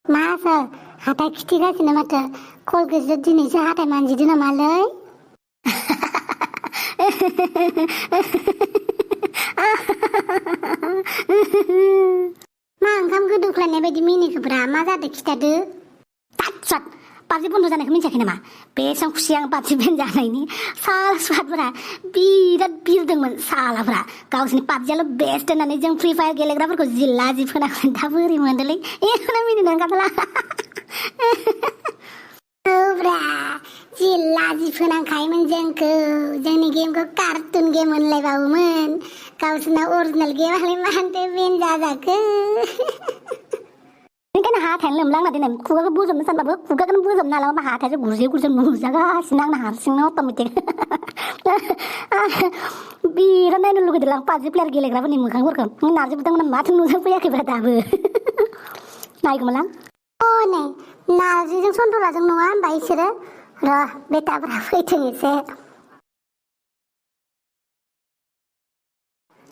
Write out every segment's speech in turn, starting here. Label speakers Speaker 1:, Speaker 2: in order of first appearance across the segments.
Speaker 1: मासो हाथाय खिथिगासिनो माथो कलगेटजों दिनैसो हाथाय मानजिदो नामालै? मा ओंखाम गोदौख्लायनाय बायदि मिनिखोब्रा मा जादो खिथादो? तात्सात पाबजि बन्द जानायखौ मिन्थियाखै नामा? बेसेबां खुसि आं पाबजि बेन जानायनि साला सुवादफोरा बिराद बिरदोंमोन सालाफोरा गावसोरनि पाबजियाल' बेस्ट होननानै जों फ्रि फायार गेलेग्राफोरखौ जिल्ला जि फोनांगोन दा बोरै मोनदोंलै एखौनो मिनिनो ओंखारदोंला औब्रा जिल्ला जि फोनांखायोमोन जोंखौ जोंनि गेमखौ कार्टुन गेम होनलायबावोमोन गावसोरना अरिजिनेल गेमालाय मानोथो बेन जाजाखो बेनिखायनो हाथायानो लोमलांना दिनै खुगाखौ बोजबनो सानबाबो खुगाखौनो बोजबनो हाला हाथायजों गुरजे गुरजे नुजागासिनो आंना हारसिंनो अट'मेटिक बिराद नायनो लुगैदों आं पाबजि प्लेयार गेलेग्राफोरनि मोखांफोरखौ नारजि बिथांमोना माथो नुजाफैयाखैब्रा दाबो नायगौमोन आं नै नारजिजों सन्तलाजों नङा होनबा इसोरो र' बेटाफोरा फैथों एसे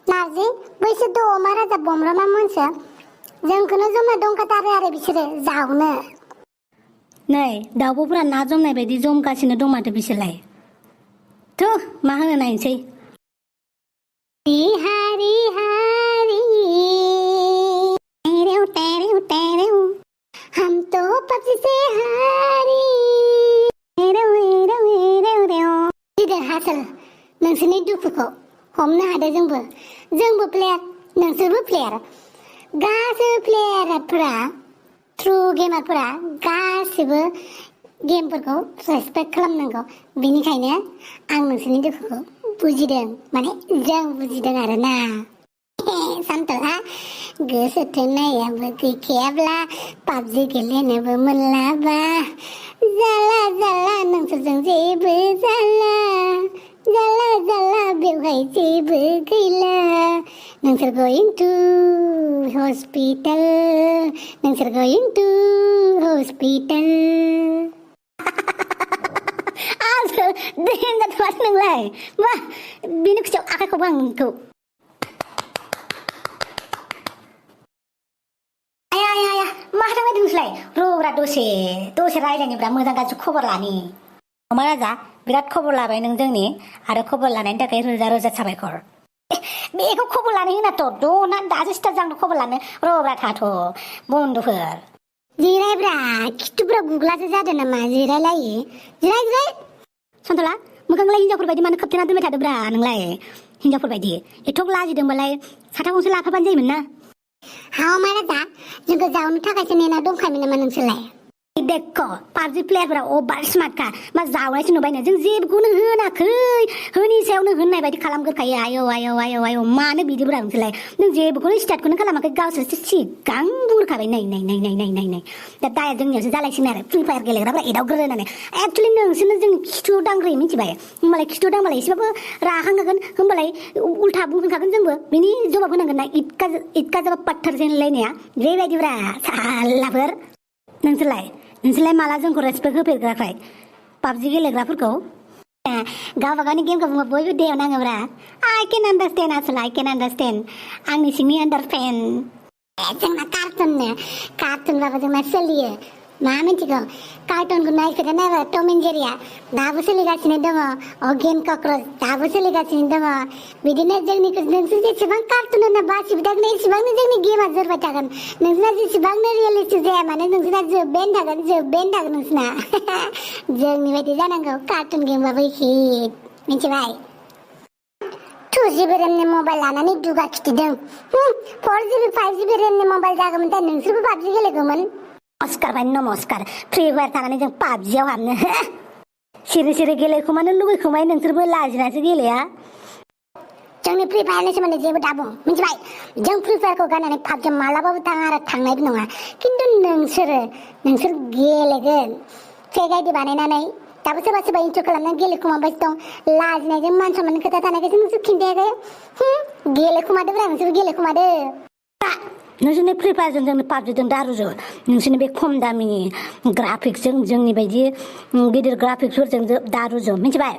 Speaker 1: नारजि बैसोरथ' अमा राजा बमब्रमा मोनसो जोंखौनो जमना दंखाथारो आरो बिसोरो जावनो नै दाउब'फोरा ना जमनाय बायदि जमगासिनो दं माथो बिसोरलाय थु मा होनो नायनोसै हारि हारि तेरेव तेरेव तेरेव हम तो पबजी से हारी हेरेव हेरेव हेरेव रेव गिदिर हासल नोंसोरनि दुखुखौ हमनो हादों जोंबो प्लेयार नोंसोरबो प्लेयार गासैबो प्लेयारफोरा ट्रु गेमारफोरा गासैबो गेमफोरखौ रेसपेक्ट खालामनांगौ बेनिखायनो आं नोंसोरनि दुखुखौ बुजिदों माने जों बुजिदों आरोना सानतला गोसो थोनायाबो गैखायाब्ला पाबजि गेलेनोबो मोनलाबा जाला जाला नोंसोरजों जेबो जाला जाला जाला बेवहाय जेबो गैला नोंसोर गोइं टु हस्पिटाल नोंसोर गोइं टु हस्पिटाल आसो देन जाथार नोंलाय मा बेनि खुसियाव आखाइखौबो आं नोंखौ मा थांबाय नोंसोरलाय र'ब्रा दसे रायज्लायनोब्रा मोजां गाज्रि खबर लानि अमा राजा बिराद खबर लाबाय नों जोंनि आरो खबर लानायनि थाखाय रोजा रोजा साबायखर बेखौ खबर लानो होनाथ' दना दासो स्टार्ट जांनो खबर लानो र'ब्रा थाथ' बन्दुफोर जिरायब्रा खिथुफ्रा गुग्लासो जादों नामा जिरायलायो जिराय सन्तला मोखांलाय हिनजावफोर बायदि मानो खोबथेना दोनबाय थादोब्रा नोंलाय हिनजावफोर बायदि एथ' लाजिदोंबालाय साथा गंसे लाफाबानो जायोमोन ना हाँ मारा दा जोंखौ जावनो थाखायसो नेना दंखायोमोन नामा नोंसोरलाय देखो पाबजि प्लेयारफोरा अभार स्मार्टखा मा जावनायसो नुबायनो जों जेबोखौनो होनाखै होनि सायावनो होननाय बायदि खालामग्रोखायो आयौ आयौ आयौ आयौ मानो बिदिब्रा नोंसोरलाय नों जेबोखौनो स्टार्टखौनो खालामाखै गावसोरसो सिगां बुंखाबाय नै दा दाया जोंनियावसो जालायसिगोन आरो फ्रि फायार गेलेग्राफ्रा एदावग्रो होननानै एक्चुअलि नोंसोरनो जोंनि खिथुआव दांग्रोयो मिथिबाय होमबालाय खिथुआव दांबालाय एसेबाबो राखांखागोन होमबालाय उल्था बुंखागोन जोंबो बिनि जबाब होनांगोन ना इटका जाबा पात्थर जेनलायनाया बेबायदिब्रा सालाफोर नोंसोरलाय माला जोंखौ रेसपेक्ट होफेरग्राखाय पाबजि गेलेग्राफोरखौ गावबा गावनि गेमखौ बुङो बयबो दैयाव नाङोब्रा आइ केन आन्डारस्टेन्ड आसोल आइ केन आन्डारस्टेन्ड आंनि सिंनि आन्डारस्टेन्ड जोंना कार्टुनबाबो जोंना सोलियो मा मिथिगौ कार्टुनखौ नायफेरदों नायबा टम एन्ड जेरिया दाबो सोलिगासिनो दङ अगेन कक्रच दाबो सोलिगासिनो दङ बिदिनो जोंनिखौ नोंसोर जेसेबां कार्टुन होनना बासिबाय थागोन एसेबांनो जोंनि गेमा जोरबाय थागोन नोंसोरना जेसेबांनो रियेलिस्टिक जाया मानो नोंसोरना जोब्बायानो थागोन नोंसोरना जोंनि बायदि जानांगौ कार्टुन गेमबाबो हिट मिथिबाय 2GB रेमनि मबाइल लानानै दुगा खिथिदों 4GB 5GB रेमनि मबाइल जागौमोनथाय नोंसोरबो पाबजि गेलेगौमोन नमस्कार भाइ नमस्कार फ्रि फायार थानानै जों पाबजियाव हाबनो सिरि गेलेखुमानो लुगैखुमाय नोंसोरबो लाजिनासो गेलेया जोंनि फ्रि फायारनि सोमोन्दै जेबो दाबुं मिथिबाय जों फ्रि फायारखौ गारनानै पाबजियाव मालाबाबो थाङा आरो थांनायबो नङा खिन्थु नोंसोर गेलेगोन फेक आइडि बानायनानै दाबो सोरबा इन्स्टल खालामनानै गेलेखुमाबाय दं लाजिनायजों मान सनमाननि खोथा थानायखायसो नोंसोर खिन्थायाखै गेलेखुमादोब्रा नोंसोर गेलेखुमादो नोंसोरनि फ्रि फायारजों जोंनि पाबजिजों दारुजों नोंसोरनि बे खम दामिनि ग्राफिक्सजों जोंनि बायदि गिदिर ग्राफिक्सफोरजों दारुजों मिथिबाय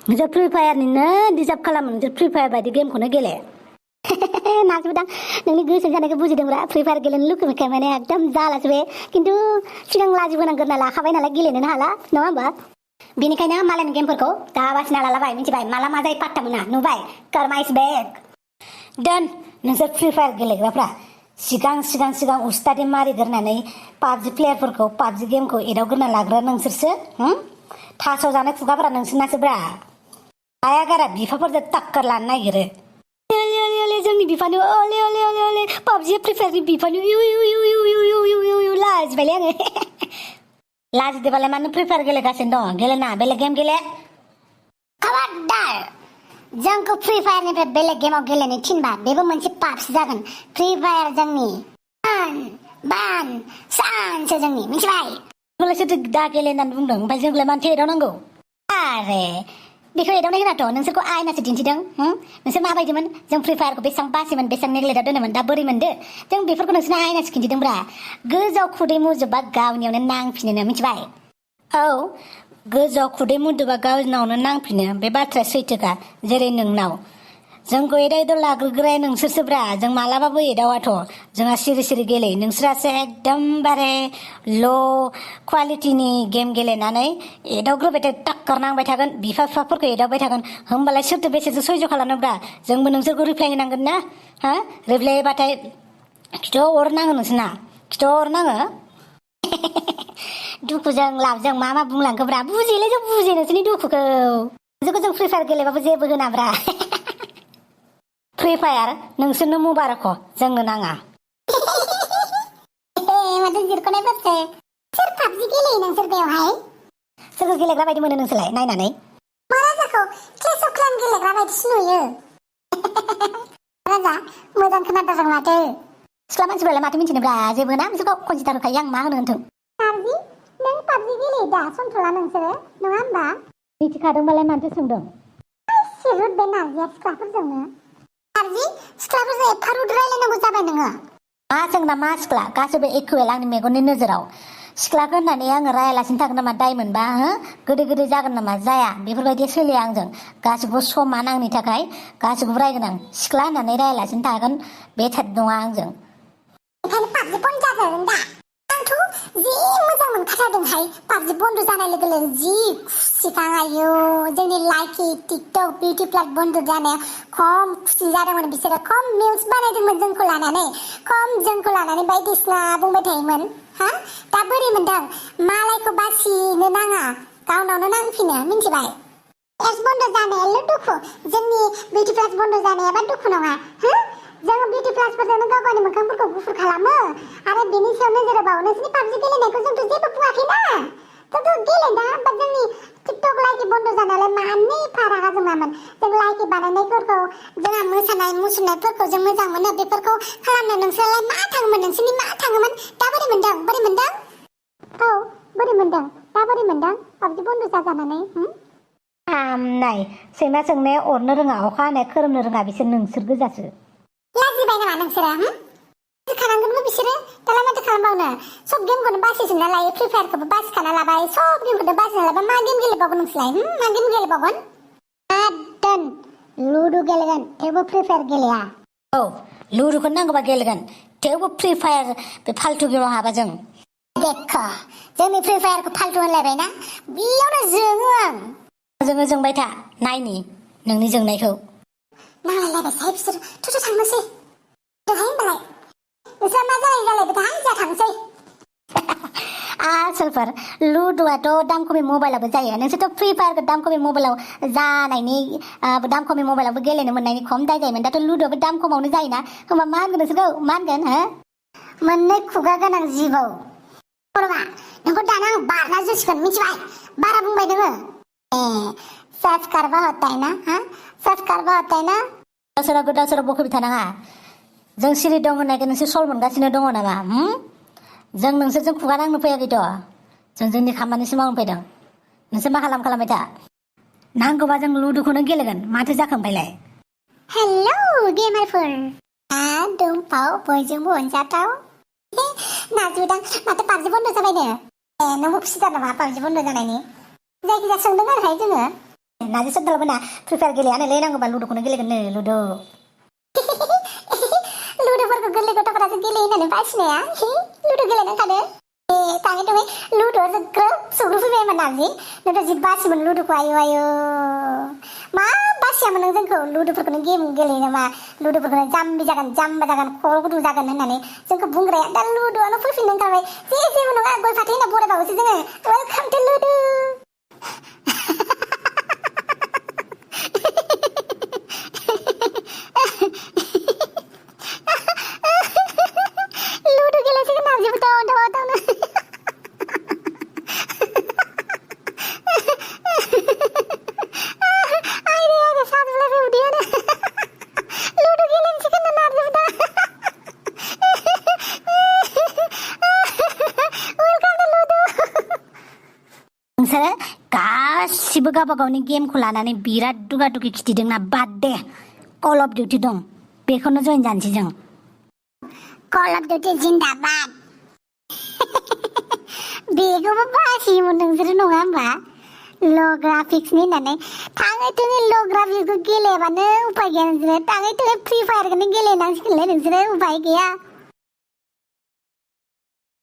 Speaker 1: नोंसोर फ्रि फायारनिनो डिजार्भ खालामो नोंसोर फ्रि फायार बायदि गेमखौनो गेले नाजुदां नोंनि गोसो जानायखौ बुजिदोंब्रा फ्रि फायार गेलेनो लुगैनायखाय माने एकदम जालासो बे खिन्थु सिगां लाजिबोनांगोरना लाखाबाय नालाय गेलेनोनो हाला नङा होमबा बेनिखायनो मालायनि गेमफोरखौ दा बासिना लालाबाय मिथिबाय माला मा जायो पात्ता मोना नुबाय कर्मा इज बेक दोन नोंसोर फ्रि फायार गेलेग्राफ्रा सिगां उस्तादि मारिगोरनानै पाबजि प्लेयारफोरखौ पाबजि गेमखौ एदावग्रोना लाग्रा नोंसोरसो थासाव जानाय खुगाफोरा नोंसोरनासो ब्रा आया गारा बिफाफोरजों टाक्कर लानो नागिरो जोंनि बिफानि अले अले अले अले पाबजि फ्रि फायारनि बिफानि लाजिबायलै आङो लाजिदोबालाय मानो फ्रि फायार गेलेगासिनो दं गेलेना बेलेग गेम गेले खबरदार जोंखौ फ्रि फायारनिफ्राय बेलेग गेमाव गेलेनो थिनबा बेबो मोनसे पापसो जागोन फ्रि फायार जोंनि बान सानसो जोंनि मिथिबाय बेखौलायसो दा गेले होननानै बुंदों ओमफ्राय जोंलाय मानोथो एदावनांगौ आरे बेखौ एदावनाय होनाथ' नोंसोरखौ आयनासो दिन्थिदों नोंसोर माबायदिमोन जों फ्रि फायारखौ बेसेबां बासिमोन बेसेबां नेग्लेक्टआव दोनोमोन दा बोरै मोनदो जों बेफोरखौ नोंसोरनो आयनासो खिन्थिदोंब्रा गोजौआव खुदै मुजोबबा गावनियावनो नांफिनो मिथिबाय औ गोजौआव खुदै मुदोबा गावनावनो नांफिनो बे बाथ्राया सैथोखा जेरै नोंनाव जोंखौ एदाव लाग्रोग्राया नोंसोरसोब्रा जों मालाबाबो एदावाथ' जोंहा सिरि गेलेयो नोंसोरासो एकदमबारे ल' क्वालिटिनि गेम गेलेनानै एदावग्रोबाय टाक्कर नांबाय थागोन बिफा बिफाफोरखौ एदावबाय थागोन होमबालाय सोरथो बेसेसो सैज' खालामनोब्रा जोंबो नोंसोरखौ रिप्लाय होनांगोन ना हा रिप्लाय होबाथाय खिथ' अरनाङो नोंसोरना खिथ' अरनाङो दुखुजों लाबजों मा बुंलांखोब्रा बुजियोलै जों बुजियो नोंसोरनि दुखुखौ नोंसोरखौ जों फ्रि फायार गेलेबाबो जेबो होनाब्रा फ्रि फायार नोंसोरनो मुबारक जोंनो नाङा माथो जिरख'नायफोरसो सोर पाबजि गेलेयो नोंसोर बेवहाय सोरखौ गेलेग्रा बायदि मोनो नोंसोरलाय नायनानै मा राजाखौ क्लेश अफ क्लेन गेलेग्रा बायदिसो नुयो राजा मोजां खोनादों माथो सिख्ला मानसिफोरालाय माथो मिन्थिनोब्रा जेबो ना बिसोरखौ कनसिदार होखायो आं मा होनो होनथों पाबजि नों पाबजि गेलेयो दा सन्थ'ला नोंसोरो नङा होमबा मिथिखादोंबालाय माथो सोंदों सिरुट बे नारजिया सिख्लाफोरजोंनो पाबजि सिख्लाफोरजों एफा रुद रायलायनांगौ जाबाय नोङो मा जोंना मा सिख्ला गासैबो एकुवेल आंनि मेगननि नोजोराव सिख्लाखौ होननानै आङो रायालासिनो थागोन नामा दाय मोनबा गोदै जागोन नामा जाया बेफोरबायदि सोलिया आंजों गासिबो समान आंनि थाखाय गासिखौबो रायगोन आं सिख्ला होननानै रायालासिनो थागोन बे थाद नङा आंजों ओंखायनो पाबजि बन्द जागोन दा आंथ' जि मोजां मोनखाथारदोंहाय पाबजि बन्द जानाय लोगो लोगो जि खुसिखां आयौ जोंनि लाइकि टिकटक बिउटि प्लाट बन्द जानायाव खम खुसि जादोंमोन बिसोरो खम मिल्स बानायदोंमोन जोंखौ लानानै बायदिसिना बुंबाय थायोमोन हा दा बोरै मोनदों मालायखौ बासिनो नाङा गावनावनो नांफिनो मिन्थिबाय एप्स बन्द जानायाल' दुखु जोंनि बिउटि प्लास बन्द जानायाबा दुखु नङा जोङो बिउटि प्लासफोरजोंनो गाव गावनि मोखांफोरखौ गुफुर खालामो आरो बेनि सायाव नोजोर होबाव नोंसोरनि पाबजि गेलेनायखौ जोंथ' जेबो बुङाखैना जोंथ' गेलेना बा जोंनि टिकटक लाइकि बन्द जानायालाय मानै फारागा जोंनामोन जों लाइकि बानायनायफोरखौ जोंहा मोसानाय मुसुरनायफोरखौ जों मोजां मोनो बेफोरखौ खालामनो नोंसोरलाय मा थाङोमोन नोंसोरनि मा थाङोमोन दा बोरै मोनदों औ बोरै मोनदों दा बोरै मोनदों पाबजि बन्द जाजानानै नाय सैमा सोंनाया अरनो रोङा अखा हानाया खोरोमनो रोङा बिसोर नोंसोर गोजासो लाजिबाय नामा नोंसोरो खानांगोनबो बिसोरो दालाय माथो खालामबावनो सब गेमखौनो बासिजोबना लायो फ्रि फायारखौबो बासिखाना लाबाय सब गेमखौनो बासिना लाबाय मा गेम गेलेबावगोन नोंसोरलाय मा गेम गेलेबावगोन दोन लुडु गेलेगोन थेवबो फ्रि फायार गेलेया औ लुडुखौनो नांगौबा गेलेगोन थेवबो फ्रि फायार बे फाल्थु गेमाव हाबा जों देखा जोंनि फ्रि फायारखौ फाल्थु होनलायबायना बेयावनो जोङो आं जोङो जोंबाय था नायनि नोंनि जोंनायखौ नांलायलायबायसाय बिसोर थुथु थांनोसै जोंहाय होनबालाय नोंस्रा मा जालायबाय थाहाय जा थांसै आसलफोर लुडुआथ' दाम खमि मबाइलावबो जायो नोंसोरथ' फ्रि फायारखौ दाम खमि मबाइलाव जानायनि दाम खमि मबाइलावबो गेलेनो मोननायनि खम दाय जायोमोन दाथ' लुडुआबो दाम खमावनो जायोना होमबा मा होनगोन नोंसोरखौ मा होनगोन मोननै खुगा गोनां जिबौ नोंखौ दाना आं बारना जोसिगोन मिथिबाय बारा बुंबाय नोङो सबसक्राइब होता है ना सबसक्राइब होता है ना दासोरा बख'बाय थानाङा जों सिरि दं होननायखौ नोंसोर सल मोनगासिनो दङ नामा जों नोंसोरजों खुगा नांनो फैयाखैथ' जों जोंनि खामानिसो मावनो फैदों नोंसोर मा खालामबाय था नांगौबा जों लुडुखौनो गेलेगोन माथो जाखो ओमफ्रायलाय हेलौ गेमारफोर दुमफाव बयजोंबो अनजाथाव नाजुदां माथो पाबजि बन्द जाबायनो नोंबो खुसि जादों नामा पाबजि बन्द जानायनि जायखिजाया सोंदों आरोहाय जोङो नाजो सोंदोंबो ना फ्रि फायार गेलेयानोलै नांगौबा लुडुखौनो गेलेगोन नो लुडु होननानै बासिनाया लुदु गेलेनो ओंखारो थाङै थुङै लुदुआव ग्रोब सौग्रुफैबायमोन नारजि नोंथ' जि बासिमोन लुदुखौ आयु मा बासियामोन नों जोंखौ लुदुफोरखौनो गेम गेलेनो मा लुदुफोरखौनो जाम्बा जागोन खर' गुदुं जागोन होननानै जोंखौ बुंग्राया दा लुदुआनो फैफिननो ओंखारबाय जेबो नङा गय फाथै होनना बरायबावोसो जोङो वेलकाम टु लुदु लुदु गेलेसिगोन नारजिबो दावनो नोंसोरो गासिबो गावबा गावनि गेमखौ लानानै बिराद दुगा दुगि खिथिदोंना बाद दे कल अफ डिउटि दं बेखौनो जइन जानोसै जों कल अफ डिउटि जिन्दाबाद बेखौबो बासियोमोन नोंसोरो नङा होमबा ल' ग्राफिक्सनि होननानै थाङै थुङै ल' ग्राफिक्सखौ गेलेयाबानो उपाय गैया नोंसोरो थाङै थुङै फ्रि फायारखौनो गेलेनांसिगोनलै नोंसोरो उपाय गैया